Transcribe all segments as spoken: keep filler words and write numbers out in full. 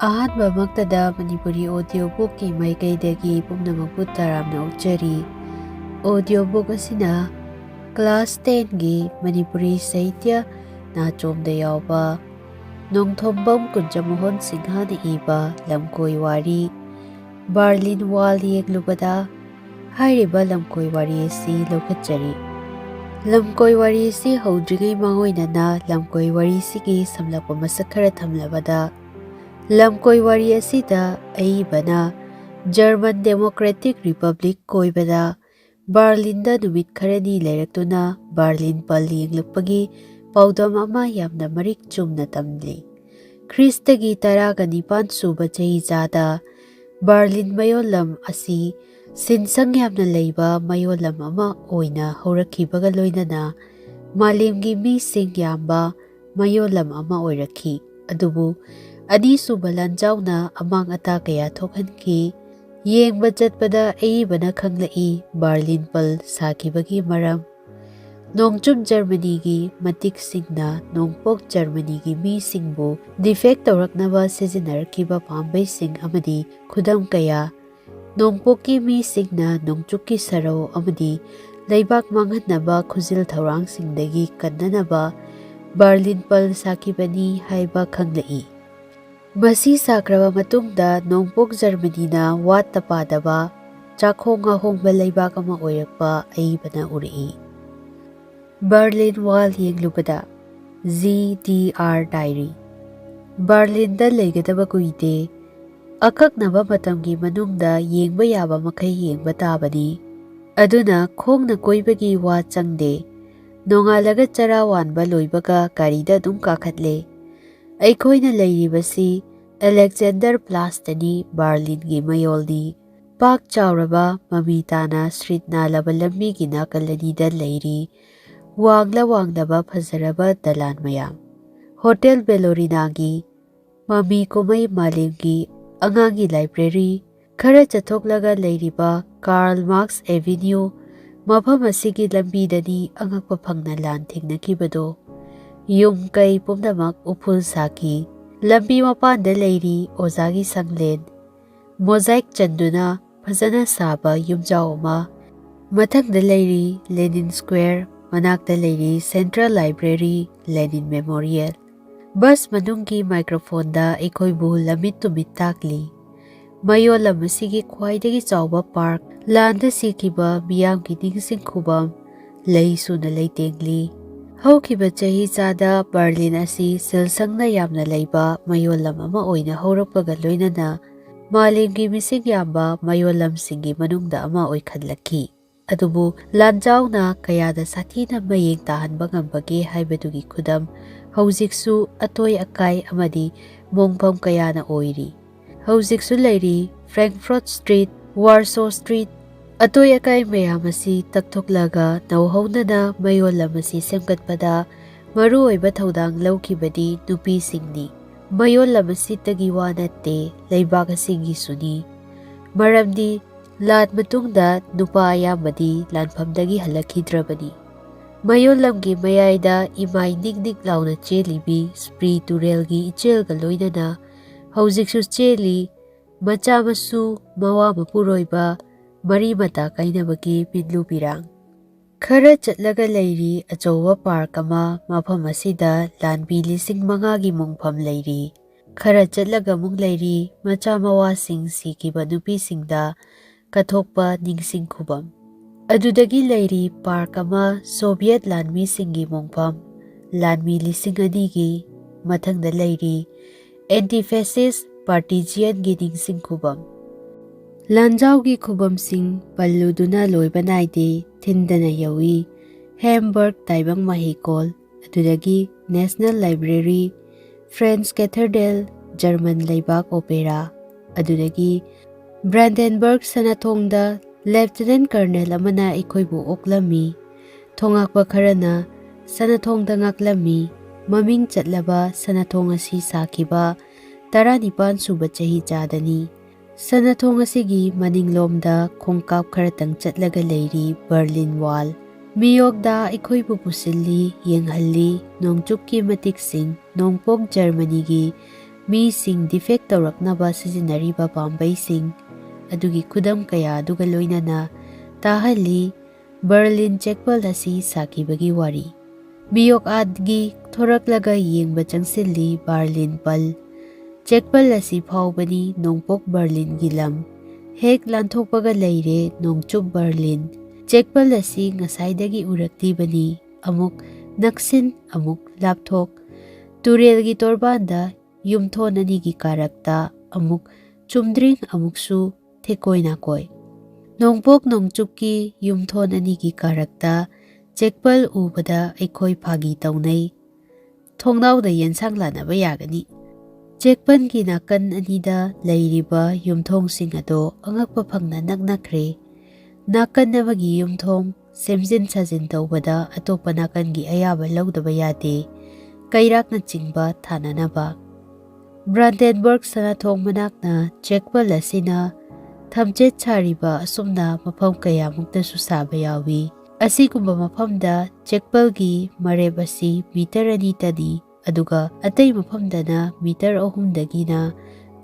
ꯑꯍꯥꯟꯕꯃꯛꯇꯗ Manipuri audio bookꯀꯤ ꯃꯥꯏꯀꯩꯗꯒꯤ ꯄꯨꯝꯅꯃꯛꯄꯨ ꯇꯔꯥꯝꯅ ꯑꯣꯛꯆꯔꯤ꯫ Audio book ꯑꯁꯤꯅ class tenꯒꯤ ꯃꯅꯤꯄꯨꯔꯤ ꯁꯥꯍꯤꯇ꯭ꯌ ꯅꯥꯆꯣꯝꯗ ꯌꯥꯎꯕ ꯅꯣꯡꯊꯣꯝꯕꯝ ꯀꯨꯟꯖꯃꯣꯍꯟ ꯁꯤꯡꯍꯅ ꯏꯕ ꯂꯝꯀꯣꯏ ꯋꯥꯔꯤ ꯕꯔꯂꯤꯟ ꯋꯥꯜ ꯌꯦꯡꯂꯨꯕꯗ ꯍꯥꯏꯔꯤꯕ ꯂꯝꯀꯣꯏ ꯋꯥꯔꯤ ꯑꯁꯤ ꯂꯧꯈꯠꯆꯔꯤ꯫ ꯂꯝꯀꯣꯏ ꯋꯥꯔꯤ ꯑꯁꯤ ꯍꯧꯗ꯭ꯔꯤꯉꯩ ꯃꯥꯡꯑꯣꯏꯅꯅ ꯂꯝꯀꯣꯏ ꯋꯥꯔꯤꯁꯤꯒꯤ ꯁꯝꯂꯞꯄ ꯃꯁꯛ ꯈꯔ ꯊꯝꯂꯕꯗ, ꯂꯝꯀꯣꯏ ꯋꯥꯔꯤ ꯑꯁꯤꯗ ꯑꯏꯕꯅ German Democratic Republic ꯀꯣꯏꯕꯗ ꯕꯔꯂꯤꯟꯗ ꯅꯨꯃꯤꯠ ꯈꯔꯅꯤ ꯂꯩꯔꯛꯇꯨꯅ ꯕꯔꯂꯤꯟ ꯄꯜ ꯌꯦꯡꯂꯛꯄꯒꯤ ꯄꯥꯎꯗꯝ ꯑꯃ ꯌꯥꯝꯅ ꯃꯔꯤꯛ ꯆꯨꯝꯅ ꯇꯝꯂꯤ꯫ ꯈ꯭ꯔꯤꯁꯇꯒꯤ ꯇꯔꯥꯒ ꯅꯤꯄꯥꯟ ꯁꯨꯕ ꯆꯍꯤꯆꯥꯗ ꯕꯔꯂꯤꯟ ꯃꯌꯣꯜꯂꯝ ꯑꯁꯤ ꯁꯤꯟꯁꯪ ꯌꯥꯝꯅ ꯂꯩꯕ ꯃꯌꯣꯜꯂꯝ ꯑꯃ ꯑꯣꯏꯅ ꯍꯧꯔꯛꯈꯤꯕꯒ ꯂꯣꯏꯅꯅ ꯃꯥꯂꯦꯝꯒꯤ ꯃꯤꯁꯤꯡ ꯌꯥꯝꯕ ꯃꯌꯣꯜꯂꯝ ꯑꯃ ꯑꯣꯏꯔꯛꯈꯤ꯫ ꯑꯗꯨꯕꯨ ꯑꯅꯤꯁꯨꯕ ꯂꯥꯟꯖꯥꯎꯅ ꯑꯃꯥꯡ ꯑꯇꯥ ꯀꯌꯥ ꯊꯣꯛꯍꯟꯈꯤ꯫ ꯌꯦꯡꯕ ꯆꯠꯄꯗ ꯑꯏꯕꯅ ꯈꯪꯂꯛꯏ ꯕꯔꯂꯤꯟ ꯄꯜ ꯁꯥꯈꯤꯕꯒꯤ ꯃꯔꯝ꯫ ꯅꯣꯡꯆꯨꯞ ꯖꯔꯃꯅꯤꯒꯤ ꯃꯇꯤꯛꯁꯤꯡꯅ ꯅꯣꯡꯄꯣꯛ ꯖꯔꯃꯅꯤꯒꯤ ꯃꯤꯁꯤꯡꯕꯨ defect ꯇꯧꯔꯛꯅꯕ ꯁꯤꯖꯤꯟꯅꯔꯛꯈꯤꯕ ꯄꯥꯝꯕꯩꯁꯤꯡ ꯑꯃꯗꯤ ꯈꯨꯗꯝ ꯀꯌꯥ, ꯅꯣꯡꯄꯣꯛꯀꯤ ꯃꯤꯁꯤꯡꯅ ꯅꯣꯡꯆꯨꯞꯀꯤ ꯁꯔꯧ ꯑꯃꯗꯤ ꯂꯩꯕꯥꯛ ꯃꯥꯡꯍꯟꯅꯕ ꯈꯨꯖꯤꯜ ꯊꯧꯔꯥꯡꯁꯤꯡꯗꯒꯤ ꯀꯟꯅꯅꯕ ꯕꯔꯂꯤꯟ ꯄꯜ ꯁꯥꯈꯤꯕꯅꯤ ꯍꯥꯏꯕ ꯈꯪꯂꯛꯏ꯫ ꯃꯁꯤ ꯁꯥꯈ꯭ꯔꯕ ꯃꯇꯨꯡꯗ ꯅꯣꯡꯄꯣꯛ ꯖꯔꯃꯅꯤꯅ ꯋꯥꯠꯇ ꯄꯥꯗꯕ ꯆꯥꯛꯈꯣꯡ ꯑꯍꯣꯡꯕ ꯂꯩꯕꯥꯛ ꯑꯃ ꯑꯣꯏꯔꯛꯄ ꯑꯏꯕꯅ ꯎꯔꯛꯏ꯫ ꯕꯔꯂꯤꯟ ꯋꯥꯜ ꯌꯦꯡꯂꯨꯕꯗ꯫ G D R diary. ꯕꯔꯂꯤꯟꯗ ꯂꯩꯒꯗꯕ ꯀꯨꯏꯗꯦ꯫ ꯑꯀꯛꯅꯕ ꯃꯇꯝꯒꯤ ꯃꯅꯨꯡꯗ ꯌꯦꯡꯕ ꯌꯥꯕ ꯃꯈꯩ ꯌꯦꯡꯕ ꯇꯥꯕꯅꯤ꯫ ꯑꯗꯨꯅ ꯈꯣꯡꯅ ꯀꯣꯏꯕꯒꯤ ꯋꯥ ꯆꯪꯗꯦ꯫ ꯅꯣꯡꯉꯥꯜꯂꯒ ꯆꯔꯥ ꯋꯥꯟꯕ ꯂꯣꯏꯕꯒ ꯒꯥꯔꯤꯗ ꯑꯗꯨꯝ ꯀꯥꯈꯠꯂꯦ꯫ ꯑꯩꯈꯣꯏꯅ ꯂꯩꯔꯤꯕꯁꯤ ꯑꯂꯦꯛꯖꯦꯟꯗꯔ ꯄ꯭ꯂꯥꯁꯇꯅꯤ, ꯕꯔꯂꯤꯟꯒꯤ ꯃꯌꯣꯜꯅꯤ꯫ ꯄꯥꯛ ꯆꯥꯎꯔꯕ ꯃꯃꯤ ꯇꯥꯅ ꯁ꯭ꯇ꯭ꯔꯤꯠ ꯅꯥꯜꯂꯕ ꯂꯝꯕꯤꯒꯤ ꯅꯥꯀꯜ ꯑꯅꯤꯗ ꯂꯩꯔꯤ ꯋꯥꯡꯂ ꯋꯥꯡꯂꯕ ꯐꯖꯔꯕ ꯗꯂꯥꯟ ꯃꯌꯥꯝ꯫ ꯍꯣꯇꯦꯜ ꯕꯦꯂꯣꯔꯤꯅꯥꯒꯤ ꯃꯃꯤ ꯀꯨꯝꯍꯩ ꯃꯥꯂꯦꯝꯒꯤ ꯑꯉꯥꯡꯒꯤ ꯂꯥꯏꯕ꯭ꯔꯦꯔꯤ, ꯈꯔ ꯆꯠꯊꯣꯛꯂꯒ ꯂꯩꯔꯤꯕ ꯀꯥꯔꯜ ꯃꯥꯔꯛꯁ ꯑꯦꯚꯤꯅ꯭ꯌꯨ, ꯃꯐꯝ ꯑꯁꯤꯒꯤ ꯂꯝꯕꯤꯗꯅꯤ ꯑꯉꯛꯄ ꯐꯪꯅ ꯂꯥꯟ ꯊꯦꯡꯅꯈꯤꯕꯗꯣ꯫ ꯌꯨꯝ ꯀꯩ ꯄꯨꯝꯅꯃꯛ ꯎꯐꯨꯜ ꯁꯥꯈꯤ꯫ ꯂꯝꯕꯤ ꯃꯄꯥꯟꯗ ꯂꯩꯔꯤ ꯑꯣꯖꯥꯒꯤ ꯁꯪꯂꯦꯟ꯫ ꯃꯣꯖꯥꯏꯛ ꯆꯟꯗꯨꯅ ꯐꯖꯅ ꯁꯥꯕ ꯌꯨꯝꯖꯥꯎ ꯑꯃ꯫ ꯃꯊꯪꯗ ꯂꯩꯔꯤ ꯂꯦꯅꯤꯟ ꯁ꯭ꯀ꯭ꯋꯦꯔ, ꯃꯅꯥꯛꯇ ꯂꯩꯔꯤ ꯁꯦꯟꯇ꯭ꯔꯦꯜ ꯂꯥꯏꯕ꯭ꯔꯦꯔꯤ, ꯂꯦꯅꯤꯟ ꯃꯦꯃꯣꯔꯤꯌꯦꯜ꯫ ꯕꯁ ꯃꯅꯨꯡꯒꯤ ꯃꯥꯏꯀ꯭ꯔꯣꯐꯣꯟꯗ ꯑꯩꯈꯣꯏꯕꯨ ꯂꯝꯃꯤꯠ ꯇꯨꯃꯤꯠ ꯇꯥꯛꯂꯤ꯫ ꯃꯌꯣꯜꯂꯝ ꯑꯁꯤꯒꯤ ꯈ꯭ꯋꯥꯏꯗꯒꯤ ꯆꯥꯎꯕ ꯄꯥꯔꯛ, ꯂꯥꯟꯗ ꯁꯤꯈꯤꯕ ꯃꯤꯌꯥꯝꯒꯤ ꯅꯤꯡꯁꯤꯡ ꯈꯨꯕꯝ, ꯂꯩ ꯁꯨꯅ ꯂꯩꯇꯦꯡꯂꯤ꯫ ꯍꯧꯈꯤꯕ ꯆꯍꯤ ꯆꯥꯗ ꯕꯔꯂꯤꯟ ꯑꯁꯤ ꯁꯤꯜꯁꯪꯅ ꯌꯥꯝꯅ ꯂꯩꯕ ꯃꯌꯣꯜꯂꯝ ꯑꯃ ꯑꯣꯏꯅ ꯍꯧꯔꯛꯄꯒ ꯂꯣꯏꯅꯅ ꯃꯥꯂꯦꯝꯒꯤ ꯃꯤꯁꯤꯡ ꯌꯥꯝꯕ ꯃꯌꯣꯜꯂꯝꯁꯤꯡꯒꯤ ꯃꯅꯨꯡꯗ ꯑꯃ ꯑꯣꯏꯈꯠꯂꯛꯈꯤ꯫ ꯑꯗꯨꯕꯨ ꯂꯥꯟꯖꯥꯎꯅ ꯀꯌꯥꯗ ꯁꯥꯊꯤꯅ ꯃꯌꯦꯡ ꯇꯥꯍꯟꯕ ꯉꯝꯕꯒꯦ ꯍꯥꯏꯕꯗꯨꯒꯤ ꯈꯨꯗꯝ ꯍꯧꯖꯤꯛꯁꯨ ꯑꯇꯣꯏ ꯑꯀꯥꯏ ꯑꯃꯗꯤ ꯃꯣꯡꯐꯝ ꯀꯌꯥꯅ ꯑꯣꯏꯔꯤ꯫ ꯍꯧꯖꯤꯛꯁꯨ ꯂꯩꯔꯤ ꯐ꯭ꯔꯦꯡꯛꯐꯔꯠ ꯁ꯭ꯇ꯭ꯔꯤꯠ, ꯋꯥꯔꯁꯣ ꯁ꯭ꯇ꯭ꯔꯤꯠ꯫ ꯑꯇꯣꯏ ꯑꯀꯥꯏ ꯃꯌꯥꯝ ꯑꯁꯤ ꯇꯛꯊꯣꯛꯂꯒ ꯅꯧꯍꯧꯅꯅ ꯃꯌꯣꯜꯂꯝ ꯑꯁꯤ ꯁꯦꯝꯒꯠꯄꯗ ꯃꯔꯨꯑꯣꯏꯕ ꯊꯧꯗꯥꯡ ꯂꯧꯈꯤꯕꯗꯤ ꯅꯨꯄꯤꯁꯤꯡꯅꯤ꯫ ꯃꯌꯣꯜꯂꯝ ꯑꯁꯤꯇꯒꯤ ꯋꯥ ꯅꯠꯇꯦ, ꯂꯩꯕꯥꯛ ꯑꯁꯤꯒꯤꯁꯨꯅꯤ꯫ ꯃꯔꯝꯗꯤ ꯂꯥꯟ ꯃꯇꯨꯡꯗ ꯅꯨꯄꯥ ꯑꯌꯥꯝꯕꯗꯤ ꯂꯥꯟꯐꯝꯗꯒꯤ ꯍꯜꯂꯛꯈꯤꯗ꯭ꯔꯕꯅꯤ꯫ ꯃꯌꯣꯜꯂꯝꯒꯤ ꯃꯌꯥꯏꯗ ꯏꯃꯥꯏ ꯅꯤꯛ ꯅꯤꯛ ꯂꯥꯎꯅ ꯆꯦꯜꯂꯤꯕꯤ ꯁ꯭ꯄ꯭ꯔꯤ ꯇꯨꯔꯦꯜꯒꯤ ꯏꯆꯦꯜꯒ ꯂꯣꯏꯅꯅ ꯍꯧꯖꯤꯛꯁꯨ ꯆꯦꯜꯂꯤ, ꯃꯆꯥ ꯃꯁꯨ, ꯃꯋꯥ ꯃꯄꯨꯔꯣꯏꯕ, ꯃꯔꯤ ꯃꯇꯥ ꯀꯥꯏꯅꯕꯒꯤ ꯃꯤꯠꯂꯨ ꯄꯤꯔꯥꯡ꯫ ꯈꯔ ꯆꯠꯂꯒ ꯂꯩꯔꯤ ꯑꯆꯧꯕ ꯄꯥꯔꯛ ꯑꯃ, ꯃꯐꯝ ꯑꯁꯤꯗ ꯂꯥꯟꯕꯤ ꯂꯤꯁꯤꯡ ꯃꯉꯥꯒꯤ ꯃꯣꯡꯐꯝ ꯂꯩꯔꯤ꯫ ꯈꯔ ꯆꯠꯂꯒ ꯑꯃꯨꯛ ꯂꯩꯔꯤ ꯃꯆꯥ ꯃꯋꯥꯁꯤꯡ ꯁꯤꯈꯤꯕ ꯅꯨꯄꯤꯁꯤꯡꯗ ꯀꯠꯊꯣꯛꯄ ꯅꯤꯡꯁꯤꯡ ꯈꯨꯕꯝ꯫ ꯑꯗꯨꯗꯒꯤ ꯂꯩꯔꯤ ꯄꯥꯔꯛ ꯑꯃ, ꯁꯣꯚꯤꯌꯦꯠ ꯂꯥꯟꯃꯤꯁꯤꯡꯒꯤ ꯃꯣꯡꯐꯝ, ꯂꯥꯟꯃꯤ ꯂꯤꯁꯤꯡ ꯑꯅꯤꯒꯤ꯫ ꯃꯊꯪꯗ ꯂꯩꯔꯤ ꯑꯦꯟꯇꯤ ꯐꯦꯁꯤꯁ ꯄꯥꯔꯇꯤꯖꯤꯌꯟꯒꯤ ꯅꯤꯡꯁꯤꯡ ꯈꯨꯕꯝ꯫ ꯂꯥꯟꯖꯥꯎꯒꯤ ꯈꯨꯕꯝꯁꯤꯡ ꯄꯜꯂꯨꯗꯨꯅ ꯂꯣꯏꯕ ꯅꯥꯏꯗꯦ, ꯊꯤꯟꯗꯅ ꯌꯧꯏ ꯍꯦꯝꯕꯔꯒ ꯇꯥꯏꯕꯪ ꯃꯍꯩꯀꯣꯜ, ꯑꯗꯨꯗꯒꯤ national library, French cathedral, German ꯂꯩꯕꯥꯛ ꯑꯣꯄꯦꯔꯥ, ꯑꯗꯨꯗꯒꯤ ꯕ꯭ꯔꯥꯟꯗꯦꯟꯕꯔꯒ ꯁꯅꯥꯊꯣꯡꯗ ꯂꯦꯐꯇꯤꯅꯦꯟ ꯀꯔꯅꯦꯜ ꯑꯃꯅ ꯑꯩꯈꯣꯏꯕꯨ ꯑꯣꯛꯂꯝꯃꯤ꯫ ꯊꯣꯉꯥꯛꯄ ꯈꯔꯅ ꯁꯅꯥꯊꯣꯡꯗ ꯉꯥꯛꯂꯝꯃꯤ꯫ ꯃꯃꯤꯡ ꯆꯠꯂꯕ ꯁꯅꯥꯊꯣꯡ ꯑꯁꯤ ꯁꯥꯈꯤꯕ ꯇꯔꯥꯅꯤꯄꯥꯟ ꯁꯨꯕ ꯆꯍꯤ ꯆꯥꯗꯅꯤ꯫ ꯁꯅꯥꯊꯣꯡ ꯑꯁꯤꯒꯤ ꯃꯅꯤꯡꯂꯣꯝꯗ ꯈꯣꯡꯀꯥꯞ ꯈꯔꯇꯪ ꯆꯠꯂꯒ ꯂꯩꯔꯤ ꯕꯔꯂꯤꯟ ꯋꯥꯜ꯫ ꯃꯤꯌꯣꯛꯗ ꯑꯩꯈꯣꯏꯕꯨ ꯄꯨꯁꯤꯜꯂꯤ, ꯌꯦꯡꯍꯜꯂꯤ, ꯅꯣꯡꯆꯨꯞꯀꯤ ꯃꯇꯤꯛꯁꯤꯡ, ꯅꯣꯡꯄꯣꯛ ꯖꯔꯃꯅꯤꯒꯤ ꯃꯤꯁꯤꯡ ꯗꯤꯐꯦꯛ ꯇꯧꯔꯛꯅꯕ ꯁꯤꯖꯤꯟꯅꯔꯤꯕ ꯄꯥꯝꯕꯩꯁꯤꯡ ꯑꯗꯨꯒꯤ ꯈꯨꯗꯝ ꯀꯌꯥ ꯑꯗꯨꯒ ꯂꯣꯏꯅꯅ ꯇꯥꯍꯜꯂꯤ꯫ ꯕꯔꯂꯤꯟ ꯆꯦꯛꯄꯜ ꯑꯁꯤ ꯁꯥꯈꯤꯕꯒꯤ ꯋꯥꯔꯤ꯫ ꯃꯤꯌꯣꯛ ꯑꯥꯗꯒꯤ ꯊꯣꯔꯛꯂꯒ ꯌꯦꯡꯕ ꯆꯪꯁꯤꯜꯂꯤ ꯕꯥꯔꯂꯤꯟ ꯄꯜ꯫ ꯆꯦꯛꯄꯜ ꯑꯁꯤ ꯐꯥꯎꯕꯅꯤ ꯅꯣꯡꯄꯣꯛ ꯕꯔꯂꯤꯟꯒꯤ ꯂꯝ꯫ ꯍꯦꯛ ꯂꯥꯟꯊꯣꯛꯄꯒ ꯂꯩꯔꯦ ꯅꯣꯡꯆꯨꯞ ꯕꯔꯂꯤꯟ꯫ ꯆꯦꯛꯄꯜ ꯑꯁꯤ ꯉꯁꯥꯏꯗꯒꯤ ꯎꯔꯛꯂꯤꯕꯅꯤ꯫ ꯑꯃꯨꯛ ꯅꯛꯁꯤꯟ, ꯑꯃꯨꯛ ꯂꯥꯞꯊꯣꯛ꯫ ꯇꯨꯔꯦꯜꯒꯤ ꯇꯣꯔꯕꯥꯟꯗ ꯌꯨꯝꯊꯣꯟ ꯑꯅꯤꯒꯤ ꯀꯥꯔꯛꯇ ꯑꯃꯨꯛ ꯆꯨꯝꯗ꯭ꯔꯤꯡ, ꯑꯃꯨꯛꯁꯨ ꯊꯦꯀꯣꯏ ꯅꯥꯀꯣꯏ꯫ ꯅꯣꯡꯄꯣꯛ ꯅꯣꯡꯆꯨꯞꯀꯤ ꯌꯨꯝꯊꯣꯟ ꯑꯅꯤꯒꯤ ꯀꯥꯔꯛꯇ ꯆꯦꯛꯄꯜ ꯎꯕꯗ ꯑꯩꯈꯣꯏ ꯐꯥꯒꯤ ꯇꯧꯅꯩ꯫ ꯊꯣꯡꯅꯥꯎꯗ ꯌꯦꯟꯁꯥꯡ ꯂꯥꯟꯅꯕ ꯌꯥꯒꯅꯤ꯫ ꯆꯦꯛꯄꯜꯒꯤ ꯅꯥꯀꯟ ꯑꯅꯤꯗ ꯂꯩꯔꯤꯕ ꯌꯨꯝꯊꯣꯡꯁꯤꯡ ꯑꯗꯣ ꯑꯉꯛꯄ ꯐꯪꯅ ꯅꯛꯅꯈ꯭ꯔꯦ꯫ ꯅꯥꯀꯟ ꯑꯃꯒꯤ ꯌꯨꯝꯊꯣꯡ ꯁꯦꯝꯖꯤꯟ ꯁꯥꯖꯤꯟ ꯇꯧꯕꯗ ꯑꯇꯣꯞꯄ ꯅꯥꯀꯟꯒꯤ ꯑꯌꯥꯕ ꯂꯧꯗꯕ ꯌꯥꯗꯦ, ꯀꯩꯔꯥꯛꯅꯆꯤꯡꯕ ꯊꯥꯅꯅꯕ꯫ ꯕ꯭ꯔꯥꯟꯗꯦꯟꯕꯔꯒ ꯁꯅꯥꯊꯣꯡ ꯃꯅꯥꯛꯅ ꯆꯦꯛꯄꯜ ꯑꯁꯤꯅ ꯊꯝꯆꯦꯠ ꯁꯥꯔꯤꯕ ꯑꯁꯨꯝꯅ ꯃꯐꯝ ꯀꯌꯥꯃꯨꯛꯇꯁꯨ ꯁꯥꯕ ꯌꯥꯎꯏ꯫ ꯑꯁꯤꯒꯨꯝꯕ ꯃꯐꯝꯗ ꯆꯦꯛꯄꯜꯒꯤ ꯃꯔꯦꯞ ꯑꯁꯤ ꯃꯤꯇꯔ ꯑꯅꯤꯇꯅꯤ, ꯑꯗꯨꯒ ꯑꯇꯩ ꯃꯐꯝꯗꯅ ꯃꯤꯇꯔ ꯑꯍꯨꯝꯗꯒꯤꯅ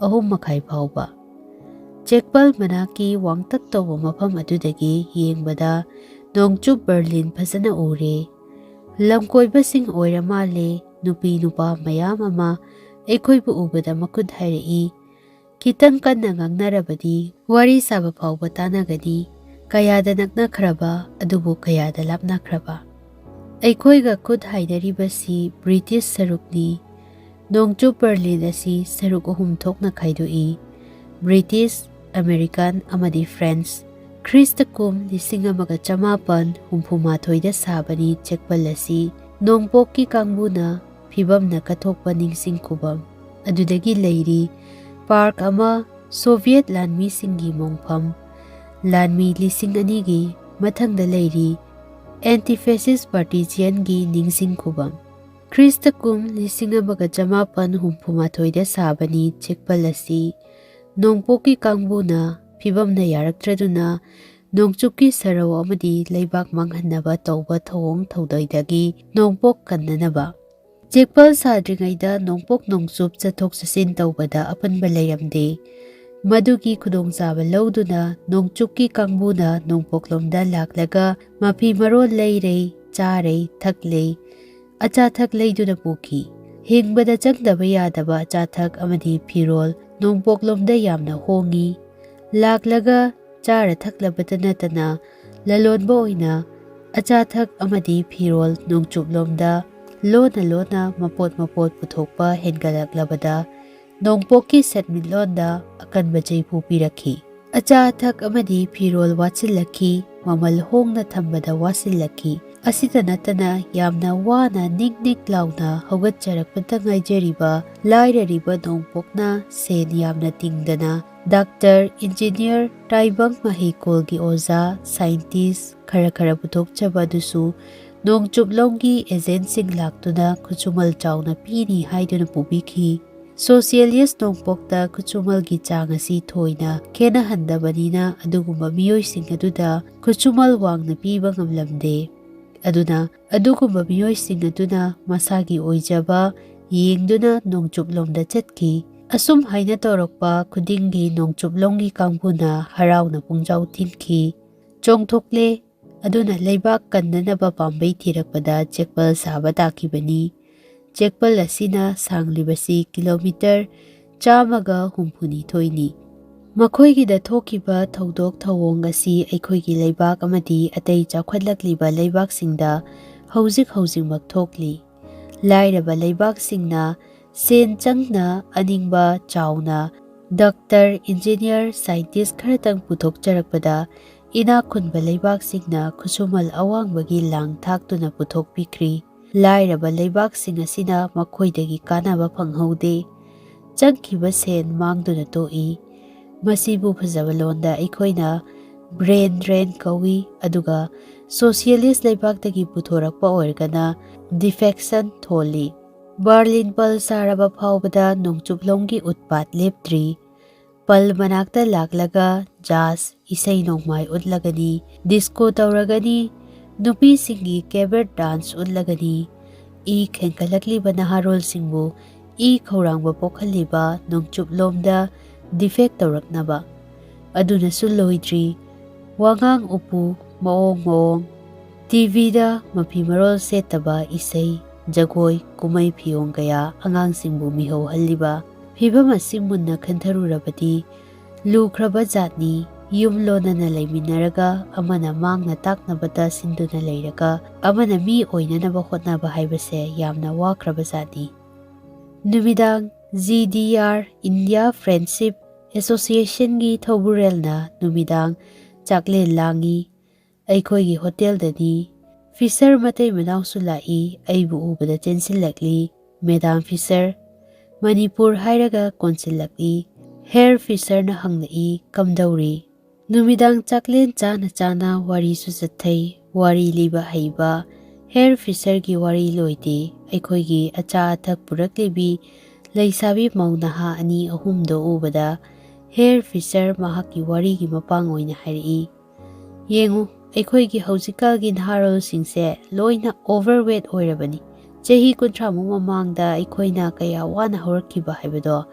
ꯑꯍꯨꯝ ꯃꯈꯥꯏ ꯐꯥꯎꯕ꯫ ꯆꯦꯛꯄꯜ ꯃꯅꯥꯛꯀꯤ ꯋꯥꯡꯇꯛ ꯇꯧꯕ ꯃꯐꯝ ꯑꯗꯨꯗꯒꯤ ꯌꯦꯡꯕꯗ ꯅꯣꯡꯆꯨꯞ ꯕꯔꯂꯤꯟ ꯐꯖꯅ ꯎꯔꯦ꯫ ꯂꯝꯀꯣꯏꯕꯁꯤꯡ ꯑꯣꯏꯔ ꯃꯥꯜꯂꯦ, ꯅꯨꯄꯤ ꯅꯨꯄꯥ ꯃꯌꯥꯝ ꯑꯃ ꯑꯩꯈꯣꯏꯕꯨ ꯎꯕꯗ ꯃꯈꯨꯠ ꯍꯥꯏꯔꯛꯏ꯫ ꯈꯤꯇꯪ ꯀꯟꯅ ꯉꯥꯡꯅꯔꯕꯗꯤ ꯋꯥꯔꯤ ꯁꯥꯕ ꯐꯥꯎꯕ ꯇꯥꯅꯒꯅꯤ꯫ ꯀꯌꯥꯗ ꯅꯛꯅꯈ꯭ꯔꯕ, ꯑꯗꯨꯕꯨ ꯀꯌꯥꯗ ꯂꯥꯞꯅꯈ꯭ꯔꯕ꯫ ꯑꯩꯈꯣꯏꯒ ꯈꯨꯠ ꯍꯥꯏꯅꯔꯤꯕꯁꯤ ꯕ꯭ꯔꯤꯇꯤꯁ ꯁꯔꯨꯛꯅꯤ꯫ ꯅꯣꯡꯆꯨꯞ ꯕꯔꯂꯤꯟ ꯑꯁꯤ ꯁꯔꯨꯛ ꯑꯍꯨꯝ ꯊꯣꯛꯅ ꯈꯥꯏꯗꯣꯛꯏ: ꯕ꯭ꯔꯤꯇꯤꯁ, ꯑꯃꯦꯔꯤꯀꯥꯟ ꯑꯃꯗꯤ ꯐ꯭ꯔꯦꯟꯁ꯫ ꯈ꯭ꯔꯤꯁꯇ ꯀꯨꯝ ꯂꯤꯁꯤꯡ ꯑꯃꯒ ꯆꯃꯥꯄꯟ ꯍꯨꯝꯐꯨ ꯃꯥꯊꯣꯏꯗ ꯁꯥꯕꯅꯤ ꯆꯦꯛꯄꯜ ꯑꯁꯤ꯫ ꯅꯣꯡꯄꯣꯛꯀꯤ ꯀꯥꯡꯕꯨꯅ ꯐꯤꯕꯝꯅ ꯀꯠꯊꯣꯛꯄ ꯅꯤꯡꯁꯤꯡ ꯈꯨꯕꯝ ꯑꯗꯨꯗꯒꯤ ꯂꯩꯔꯤ ꯄꯥꯔꯛ ꯑꯃ, ꯁꯣꯚꯤꯌꯦꯠ ꯂꯥꯟꯃꯤꯁꯤꯡꯒꯤ ꯃꯣꯡꯐꯝ, ꯂꯥꯟꯃꯤ ꯂꯤꯁꯤꯡ ꯑꯅꯤꯒꯤ ꯃꯊꯪꯗ ꯂꯩꯔꯤ ꯑꯦꯟꯇꯤ ꯐꯦꯁꯤꯁ ꯄꯥꯔꯇꯤꯖꯤꯌꯟꯒꯤ ꯅꯤꯡꯁꯤꯡ ꯈꯨꯕꯝ꯫ ꯈ꯭ꯔꯤꯁꯇ ꯀꯨꯝ ꯂꯤꯁꯤꯡ ꯑꯃꯒ ꯆꯃꯥꯄꯟ ꯍꯨꯝꯐꯨ ꯃꯥꯊꯣꯏꯗ ꯁꯥꯕꯅꯤ ꯆꯦꯛꯄꯜ ꯑꯁꯤ꯫ ꯅꯣꯡꯄꯣꯛꯀꯤ ꯀꯥꯡꯕꯨꯅ ꯐꯤꯕꯝꯅ ꯌꯥꯔꯛꯇ꯭ꯔꯗꯨꯅ ꯅꯣꯡꯆꯨꯞꯀꯤ ꯁꯔꯧ ꯑꯃꯗꯤ ꯂꯩꯕꯥꯛ ꯃꯥꯡꯍꯟꯅꯕ ꯇꯧꯕ ꯊꯧꯑꯣꯡ ꯊꯧꯗꯣꯏꯗꯒꯤ ꯅꯣꯡꯄꯣꯛ ꯀꯟꯅꯅꯕ꯫ ꯆꯦꯛꯄꯜ ꯁꯥꯗ꯭ꯔꯤꯉꯩꯗ ꯅꯣꯡꯄꯣꯛ ꯅꯣꯡꯆꯨꯞ ꯆꯠꯊꯣꯛ ꯆꯠꯁꯤꯟ ꯇꯧꯕꯗ ꯑꯄꯟꯕ ꯂꯩꯔꯝꯗꯦ꯫ ꯃꯗꯨꯒꯤ ꯈꯨꯗꯣꯡꯆꯥꯕ ꯂꯧꯗꯨꯅ ꯅꯣꯡꯆꯨꯞꯀꯤ ꯀꯥꯡꯕꯨꯅ ꯅꯣꯡꯄꯣꯛꯂꯣꯝꯗ ꯂꯥꯛꯂꯒ ꯃꯐꯤ ꯃꯔꯣꯜ ꯂꯩꯔꯩ, ꯆꯥꯔꯩ, ꯊꯛꯂꯩ, ꯑꯆꯥ ꯑꯊꯛ ꯂꯩꯗꯨꯅ ꯄꯨꯈꯤ꯫ ꯍꯤꯡꯕꯗ ꯆꯪꯗꯕ ꯌꯥꯗꯕ ꯑꯆꯥ ꯑꯊꯛ ꯑꯃꯗꯤ ꯐꯤꯔꯣꯜ ꯅꯣꯡꯄꯣꯛꯂꯣꯝꯗ ꯌꯥꯝꯅ ꯍꯣꯡꯉꯤ꯫ ꯂꯥꯛꯂꯒ ꯆꯥꯔ ꯊꯛꯂꯕꯇ ꯅꯠꯇꯅ ꯂꯂꯣꯟꯕ ꯑꯣꯏꯅ ꯑꯆꯥ ꯑꯊꯛ ꯑꯃꯗꯤ ꯐꯤꯔꯣꯜ ꯅꯣꯡꯆꯨꯞꯂꯣꯝꯗ ꯂꯣꯟꯅ ꯂꯣꯟꯅ ꯃꯄꯣꯠ ꯃꯄꯣꯠ ꯄꯨꯊꯣꯛꯄ ꯍꯦꯟꯒꯠꯂꯛꯂꯕꯗ ꯅꯣꯡꯄꯣꯛꯀꯤ ꯁꯦꯟꯃꯤꯠꯂꯣꯟꯗ ꯑꯀꯟꯕ ꯆꯩꯐꯨ ꯄꯤꯔꯛꯈꯤ꯫ ꯑꯆꯥ ꯑꯊꯛ ꯑꯃꯗꯤ ꯐꯤꯔꯣꯜ ꯋꯥꯠꯁꯤꯜꯂꯛꯈꯤ, ꯃꯃꯜ ꯍꯣꯡꯅ ꯊꯝꯕꯗ ꯋꯥꯁꯤꯜꯂꯛꯈꯤ꯫ ꯑꯁꯤꯇ ꯅꯠꯇꯅ ꯌꯥꯝꯅ ꯋꯥꯅ ꯅꯤꯛ ꯅꯤꯛ ꯂꯥꯎꯅ ꯍꯧꯒꯠꯆꯔꯛꯄꯇ ꯉꯥꯏꯖꯔꯤꯕ ꯂꯥꯏꯔꯔꯤꯕ ꯅꯣꯡꯄꯣꯛꯅ ꯁꯦꯟ ꯌꯥꯝꯅ ꯇꯤꯡꯗꯅ ꯗꯥꯛꯇꯔ, ꯏꯟꯖꯤꯅꯤꯌꯔ, ꯇꯥꯏꯕꯪ ꯃꯍꯩꯀꯣꯜꯒꯤ ꯑꯣꯖꯥ, ꯁꯥꯏꯟꯇꯤꯁ ꯈꯔ ꯈꯔ ꯄꯨꯊꯣꯛꯆꯕ ꯑꯗꯨꯁꯨ ꯅꯣꯡꯆꯨꯞꯂꯣꯝꯒꯤ ꯑꯦꯖꯦꯟꯠꯁꯤꯡ ꯂꯥꯛꯇꯨꯅ ꯈꯨꯠꯁꯨꯃꯜ ꯆꯥꯎꯅ ꯄꯤꯅꯤ ꯍꯥꯏꯗꯨꯅ ꯄꯨꯕꯤꯈꯤ꯫ ꯁꯣꯁꯤꯌꯦꯂꯤꯁ ꯅꯣꯡꯄꯣꯛꯇ ꯈꯨꯠꯁꯨꯃꯜꯒꯤ ꯆꯥꯡ ꯑꯁꯤ ꯊꯣꯏꯅ ꯈꯦꯠꯅꯍꯟꯗꯕꯅꯤꯅ ꯑꯗꯨꯒꯨꯝꯕ ꯃꯤꯑꯣꯏꯁꯤꯡ ꯑꯗꯨꯗ ꯈꯨꯠꯁꯨꯃꯜ ꯋꯥꯡꯅ ꯄꯤꯕ ꯉꯝꯂꯝꯗꯦ꯫ ꯑꯗꯨꯅ ꯑꯗꯨꯒꯨꯝꯕ ꯃꯤꯑꯣꯏꯁꯤꯡ ꯑꯗꯨꯅ ꯃꯁꯥꯒꯤ ꯑꯣꯏꯖꯕ ꯌꯦꯡꯗꯨꯅ ꯅꯣꯡꯆꯨꯞꯂꯣꯝꯗ ꯆꯠꯈꯤ꯫ ꯑꯁꯨꯝ ꯍꯥꯏꯅ ꯇꯧꯔꯛꯄ ꯈꯨꯗꯤꯡꯒꯤ ꯅꯣꯡꯆꯨꯞꯂꯣꯝꯒꯤ ꯀꯥꯡꯕꯨꯅ ꯍꯔꯥꯎꯅ ꯄꯨꯡꯖꯥꯎ ꯊꯤꯟꯈꯤ꯫ ꯆꯣꯡꯊꯣꯛꯂꯦ꯫ ꯑꯗꯨꯅ ꯂꯩꯕꯥꯛ ꯀꯟꯅꯅꯕ ꯄꯥꯝꯕꯩ ꯊꯤꯔꯛꯄꯗ ꯆꯦꯛꯄꯜ ꯁꯥꯕ ꯇꯥꯈꯤꯕꯅꯤ꯫ ꯆꯦꯛꯄꯜ ꯑꯁꯤꯅ ꯁꯥꯡꯂꯤꯕꯁꯤ ꯀꯤꯂꯣꯃꯤꯇꯔ ꯆꯥꯝꯃꯒ ꯍꯨꯝꯐꯨꯅꯤꯊꯣꯏꯅꯤ꯫ ꯃꯈꯣꯏꯒꯤꯗ ꯊꯣꯛꯈꯤꯕ ꯊꯧꯗꯣꯛ ꯊꯧꯑꯣꯡ ꯑꯁꯤ ꯑꯩꯈꯣꯏꯒꯤ ꯂꯩꯕꯥꯛ ꯑꯃꯗꯤ ꯑꯇꯩ ꯆꯥꯎꯈꯠꯂꯛꯂꯤꯕ ꯂꯩꯕꯥꯛꯁꯤꯡꯗ ꯍꯧꯖꯤꯛ ꯍꯧꯖꯤꯛꯃꯛ ꯊꯣꯛꯂꯤ꯫ ꯂꯥꯏꯔꯕ ꯂꯩꯕꯥꯛꯁꯤꯡꯅ ꯁꯦꯟ ꯆꯪꯅ ꯑꯅꯤꯡꯕ ꯆꯥꯎꯅ ꯗꯥꯛꯇꯔ, ꯏꯟꯖꯤꯅꯤꯌꯔ, ꯁꯥꯏꯟꯇꯤꯁ ꯈꯔꯇꯪ ꯄꯨꯊꯣꯛꯆꯔꯛꯄꯗ ꯏꯅꯥꯛ ꯈꯨꯟꯕ ꯂꯩꯕꯥꯛꯁꯤꯡꯅ ꯈꯨꯠꯁꯨꯃꯜ ꯑꯋꯥꯡꯕꯒꯤ ꯂꯥꯡ ꯊꯥꯛꯇꯨꯅ ꯄꯨꯊꯣꯛꯄꯤꯈ꯭ꯔꯤ꯫ ꯂꯥꯏꯔꯕ ꯂꯩꯕꯥꯛꯁꯤꯡ ꯑꯁꯤꯅ ꯃꯈꯣꯏꯗꯒꯤ ꯀꯥꯟꯅꯕ ꯐꯪꯍꯧꯗꯦ꯫ ꯆꯪꯈꯤꯕ ꯁꯦꯟ ꯃꯥꯡꯗꯨꯅ ꯇꯣꯛꯏ꯫ ꯃꯁꯤꯕꯨ ꯐꯖꯕ ꯂꯣꯟꯗ ꯑꯩꯈꯣꯏꯅ ꯕ꯭ꯔꯦꯟ ꯗ꯭ꯔꯦꯟ ꯀꯧꯏ, ꯑꯗꯨꯒ ꯁꯣꯁꯤꯌꯦꯂꯤꯁ ꯂꯩꯕꯥꯛꯇꯒꯤ ꯄꯨꯊꯣꯔꯛꯄ ꯑꯣꯏꯔꯒꯅ ꯗꯤꯐꯦꯛꯁꯟ ꯊꯣꯜꯂꯤ꯫ ꯕꯥꯔꯂꯤꯟ ꯄꯜ ꯁꯥꯔꯕ ꯐꯥꯎꯕꯗ ꯅꯣꯡꯆꯨꯞꯂꯣꯝꯒꯤ ꯎꯠꯄꯥꯠ ꯂꯦꯞꯇ꯭ꯔꯤ꯫ ꯄꯜ ꯃꯅꯥꯛꯇ ꯂꯥꯛꯂꯒ ꯖꯥꯖ ꯏꯁꯩ ꯅꯣꯡꯃꯥꯏ ꯎꯠꯂꯒꯅꯤ, ꯗꯤꯁꯀꯣ ꯇꯧꯔꯒꯅꯤ, ꯅꯨꯄꯤꯁꯤꯡꯒꯤ ꯀꯦꯕꯔꯦꯠ ꯗꯥꯟꯁ ꯎꯠꯂꯒꯅꯤ꯫ E ꯈꯦꯡꯒꯠꯂꯛꯂꯤꯕ ꯅꯍꯥꯔꯣꯜꯁꯤꯡꯕꯨ E ꯈꯧꯔꯥꯡꯕ ꯄꯣꯛꯍꯜꯂꯤꯕ ꯅꯣꯡꯆꯨꯞꯂꯣꯝꯗ defect ꯇꯧꯔꯛꯅꯕ꯫ ꯑꯗꯨꯅꯁꯨ ꯂꯣꯏꯗ꯭ꯔꯤ, ꯋꯥꯉꯥꯡ ꯎꯄꯨ, ꯃꯑꯣꯡ ꯃꯑꯣꯡ, ꯇꯤꯚꯤꯗ ꯃꯐꯤ ꯃꯔꯣꯜ ꯁꯦꯠꯇꯕ ꯏꯁꯩ, ꯖꯒꯣꯏ, ꯀꯨꯝꯍꯩ ꯐꯤꯌꯣꯡ ꯀꯌꯥ ꯑꯉꯥꯡꯁꯤꯡꯕꯨ ꯃꯤꯍꯧꯍꯜꯂꯤꯕ꯫ ꯐꯤꯚꯝ ꯑꯁꯤ ꯃꯨꯟꯅ ꯈꯟꯊꯔꯨꯔꯕꯗꯤ ꯂꯨꯈ꯭ꯔꯕ ꯖꯥꯠꯅꯤ꯫ ꯌꯨꯝ ꯂꯣꯟꯅꯅ ꯂꯩꯃꯤꯟꯅꯔꯒ ꯑꯃꯅ ꯃꯥꯡꯅ ꯇꯥꯛꯅꯕꯗ ꯁꯤꯟꯗꯨꯅ ꯂꯩꯔꯒ ꯑꯃꯅ ꯃꯤ ꯑꯣꯏꯅꯅꯕ ꯍꯣꯠꯅꯕ ꯍꯥꯏꯕꯁꯦ ꯌꯥꯝꯅ ꯋꯥꯈ꯭ꯔꯕ ꯖꯥꯠꯅꯤ꯫ ꯅꯨꯃꯤꯗꯥꯡ G D R, India friendship ꯑꯦꯁꯣꯁꯤꯌꯦꯁꯟꯒꯤ ꯊꯧꯕꯨꯔꯦꯜꯅ ꯅꯨꯃꯤꯗꯥꯡ ꯆꯥꯛꯂꯦꯟ ꯂꯥꯡꯉꯤ꯫ ꯑꯩꯈꯣꯏꯒꯤ ꯍꯣꯇꯦꯜꯗꯗꯤ ꯐꯤꯁꯔ ꯃꯇꯩ ꯃꯅꯥꯎꯁꯨ ꯂꯥꯛꯏ꯫ ꯑꯩꯕꯨ ꯎꯕꯗ ꯆꯦꯟꯁꯤꯜꯂꯛꯂꯤ꯫ "ꯃꯦꯗꯥꯝ ꯐꯤꯁꯔ, ꯃꯅꯤꯄꯨꯔ ꯍꯥꯏꯔꯒ ꯀꯣꯟꯁꯤꯜꯂꯛꯂꯤ꯫" ꯍꯦꯌꯔ ꯐꯤꯁꯔꯅ ꯍꯪꯂꯛꯏ, "ꯀꯝꯗꯧꯔꯤ?" ꯅꯨꯃꯤꯗꯥꯡ ꯆꯥꯛꯂꯦꯟ ꯆꯥꯅ ꯆꯥꯅ ꯋꯥꯔꯤꯁꯨ ꯆꯠꯊꯩ꯫ ꯋꯥꯔꯤ ꯂꯤꯕ ꯍꯩꯕ ꯍꯦꯌꯔ ꯐꯤꯁꯔꯒꯤ ꯋꯥꯔꯤ ꯂꯣꯏꯗꯦ꯫ ꯑꯩꯈꯣꯏꯒꯤ ꯑꯆꯥ ꯑꯊꯛ ꯄꯨꯔꯛꯂꯤꯕꯤ ꯂꯩꯁꯥꯕꯤ ꯃꯧ ꯅꯍꯥ ꯑꯅꯤ ꯑꯍꯨꯝꯗꯣ ꯎꯕꯗ ꯍꯦꯌꯔ ꯐꯤꯁꯔ ꯃꯍꯥꯛꯀꯤ ꯋꯥꯔꯤꯒꯤ ꯃꯄꯥꯡ ꯑꯣꯏꯅ ꯍꯥꯏꯔꯛꯏ, "ꯌꯦꯡꯉꯨ, ꯑꯩꯈꯣꯏꯒꯤ ꯍꯧꯖꯤꯛꯀꯥꯟꯒꯤ ꯅꯍꯥꯔꯣꯜꯁꯤꯡꯁꯦ ꯂꯣꯏꯅ ꯑꯣꯚꯔꯋꯦꯠ ꯑꯣꯏꯔꯕꯅꯤ꯫ ꯆꯍꯤ ꯀꯨꯟꯊ꯭ꯔꯥꯃꯨꯛ ꯃꯃꯥꯡꯗ ꯑꯩꯈꯣꯏꯅ ꯀꯌꯥ ꯋꯥꯅ ꯍꯧꯔꯛꯈꯤꯕ ꯍꯥꯏꯕꯗꯣ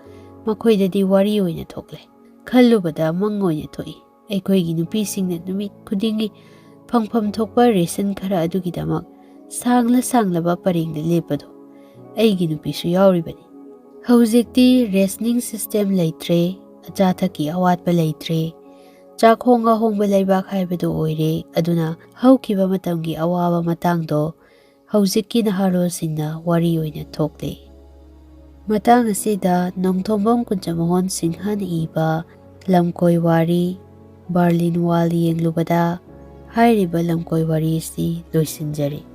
ꯃꯈꯣꯏꯗꯗꯤ ꯋꯥꯔꯤ ꯑꯣꯏꯅ ꯊꯣꯛꯂꯦ꯫ ꯈꯜꯂꯨꯕꯗ ꯃꯪ ꯑꯣꯏꯅ ꯊꯣꯛꯏ꯫ ꯑꯩꯈꯣꯏꯒꯤ ꯅꯨꯄꯤꯁꯤꯡꯅ ꯅꯨꯃꯤꯠ ꯈꯨꯗꯤꯡꯒꯤ ꯐꯪꯐꯝ ꯊꯣꯛꯄ ꯔꯦꯁꯟ ꯈꯔ ꯑꯗꯨꯒꯤꯗꯃꯛ ꯁꯥꯡꯂ ꯁꯥꯡꯂꯕ ꯄꯔꯦꯡꯗ ꯂꯦꯞꯄꯗꯣ ꯑꯩꯒꯤ ꯅꯨꯄꯤꯁꯨ ꯌꯥꯎꯔꯤꯕꯅꯤ꯫ ꯍꯧꯖꯤꯛꯇꯤ ꯔꯦꯁꯅꯤꯡ ꯁꯤꯁꯇꯦꯝ ꯂꯩꯇ꯭ꯔꯦ, ꯑꯆꯥ ꯑꯊꯛꯀꯤ ꯑꯋꯥꯠꯄ ꯂꯩꯇ꯭ꯔꯦ, ꯆꯥꯛ ꯍꯣꯡ ꯑꯍꯣꯡꯕ ꯂꯩꯕꯥꯛ ꯍꯥꯏꯕꯗꯨ ꯑꯣꯏꯔꯦ꯫ ꯑꯗꯨꯅ ꯍꯧꯈꯤꯕ ꯃꯇꯝꯒꯤ ꯑꯋꯥꯕ ꯃꯇꯥꯡꯗꯣ ꯍꯧꯖꯤꯛꯀꯤ ꯅꯍꯥꯔꯣꯜꯁꯤꯡꯅ ꯋꯥꯔꯤ ꯑꯣꯏꯅ ꯊꯣꯛꯂꯦ꯫" ꯃꯇꯥꯡ ꯑꯁꯤꯗ ꯅꯣꯡꯊꯣꯝꯕꯝ ꯀꯨꯟꯖꯃꯣꯍꯟ ꯁꯤꯡꯍꯅ ꯏꯕ ꯂꯝꯀꯣꯏ ꯋꯥꯔꯤ ꯕꯥꯔꯂꯤꯟ ꯋꯥꯜ ꯌꯦꯡꯂꯨꯕꯗ ꯍꯥꯏꯔꯤꯕ ꯂꯝꯀꯣꯏ ꯋꯥꯔꯤ ꯑꯁꯤ ꯂꯣꯏꯁꯤꯟꯖꯔꯦ꯫